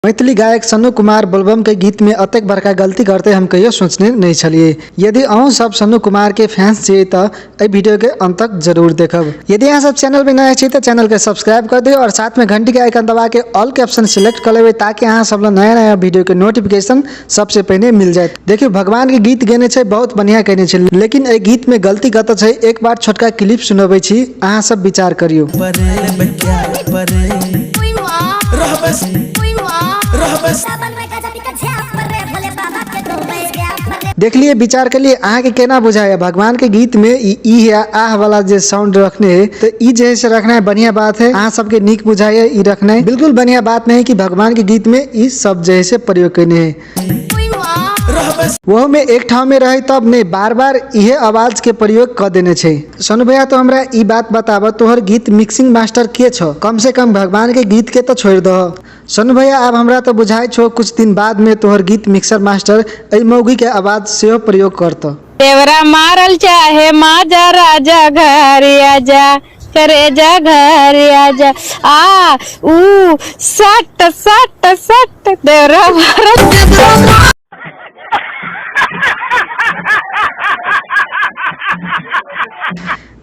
मैथिली गायक सन्नू कुमार बोलबम के गीत में अतेक बड़का गलती करते हम कहियो सोचने नहीं छलिए। यदि अहूँ सब सन्नू कुमार के फैंस छियै तऽ एहि वीडियो के अंत तक जरूर देखब। यदि अहाँ सब चैनल में नया छी तऽ चैनल के सब्सक्राइब कर दियौ और साथ में घंटी के आइकन दबा के ऑल के ऑप्शन सिलेक्ट कर लेबै ताकि अहाँ सब लग नया नया वीडियो के नोटिफिकेशन सबसे पहिने मिल जाए। देखियौ भगवान के गीत गेने छै, बहुत बढ़िया केने छै, लेकिन एहि गीत में गलती कतऽ छै एक बार छोटका क्लिप सुनबै छी, अहाँ सब विचार करियौ। देखलिए विचार के लिए अहाँ के केना बुझाया भगवान के गीत में ई ई या आह वाला जे साउंड रखने है तो ई जे है से रखना है बढ़िया बात है। अहाँ सबके नीक बुझाया ई रखना है बिल्कुल बढ़िया बात नहीं कि भगवान के गीत में ई सब जे है से प्रयोग करने है। वह में एक ठाव में रहे तब नहीं बार बार इहे आवाज के प्रयोग क देने छै। सोनू भैया तो हमरा ई बात बताब तोहर गीत मिक्सिंग मास्टर के छौ, कम से कम भगवान के गीत के तो छोड़ दह। सोनू भैया आब हमरा तो बुझाइ छौ कुछ दिन बाद में तोहर गीत मिक्सर मास्टर एहि मौगी के आवाज सेहो प्रयोग करतौ। देवरा मारल चाहे माजा राजा घर आजा करे जा घर आजा आ ऊ सट सट सट देवरा मारल।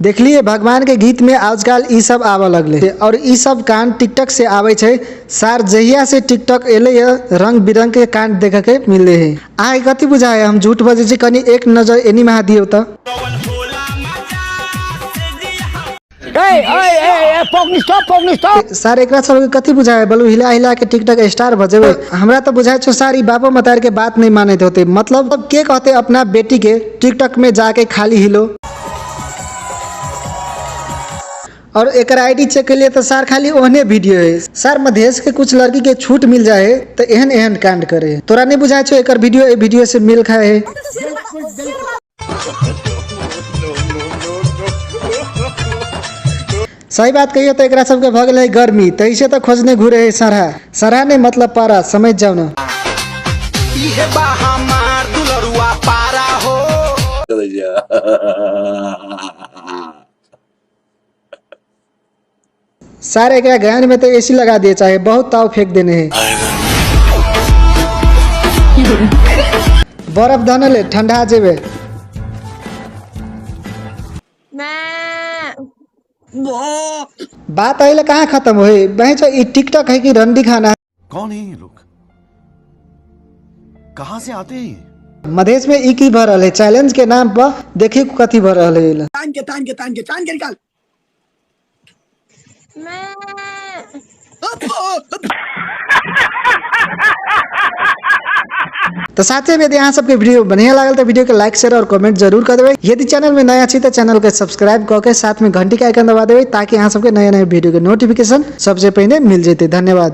देखलिए भगवान के गीत में आजकल ई सब आबऽ लगले और ई सब कांड टिकटॉक से आबै छै। सार जहिया से टिकटॉक एले है रंग बिरंग के कांड देखे के मिले है। अहाँ के कथी बुझाय हम झूठ बजै छी, कनी एक नजर एनी महा दियौ तऽ। सार एकरा सबके कथी बुझाय बोलू हिला हिला के टिकटॉक स्टार भऽ जेबै। हमरा तऽ बुझाय छौ सार ई बापो मतार के बात नहीं मानैत होते, मतलब के कहते अपना बेटी के टिकटॉक में जाके खाली हिलो। और एकर आईडी चेक के लिए तो सार खाली ओहने वीडियो है। सार मधेश के कुछ लड़की के छूट मिल जाए है तो एहन एहन कांड करे है। तोरा नहीं बुझाय छौ एकर वीडियो ए वीडियो से मेल खाए है। सही बात कहियो तो एकरा सबके भऽ गेलै गर्मी तैसे तो खोजने घुरे है सरहा सरहा नहीं मतलब पारा, समझ जाओ ना। सारे एकरा गान में तो एसी लगा दिए चाहे बहुत ताव फेंक देने है। बर्फ धनले ठंडा जेबे। बात अहिले कहाँ खत्म होई बहन, ई टिकटॉक है कि रंडी खाना है। कौन है ये लोग, कहाँ से आते हैं ये? मधेश में ई की भर रहल है चैलेंज के नाम पर, देखी कथी भर रहल है। तान के तान के तान के तान के निकाल। तो साथ में यदि अहाँ सबके वीडियो बढ़िया लागल तो वीडियो के लाइक शेयर और कमेंट जरूर कर देबै। यदि चैनल में नया छी तो चैनल के सब्सक्राइब कऽ के साथ में घंटी के आइकन दबा देबै ताकि अहाँ सबके नया नया वीडियो के नोटिफिकेशन सबसे पहिने मिल जेतै। धन्यवाद।